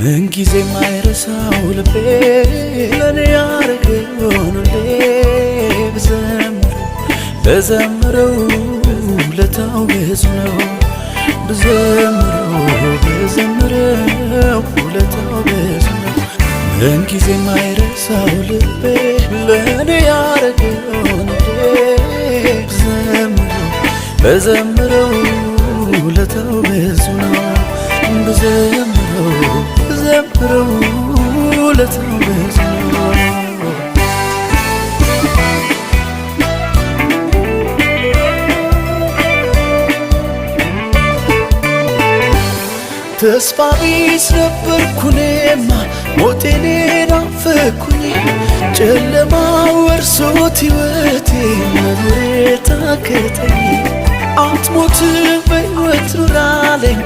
ምንጊዜ ማይረሳው ልቤ ለኔ ያረገውን ሁሌ ብዘምረው ብዘምረው ውለታው ብዙ ነው። ብዘምረው ብዘምረው ውለታው ብዙ ነው። ምንጊዜ ማይረሳው ልቤ ለኔ ያረገውን ሁሌ ብዘምረው ብዘምረው ውለታው ብዙ ነው። ብዘምረው ብዘምረው ውለታው ብዙ ነው። ተስፋ ቢስ ነበርኩ እኔማ ሞቴን ናፈኩኝ፣ ጨለማ ወርሶት ሕይወቴን መኖሬ ታከተኝ። አትሞትም በሕይወት ኑር አለኝ።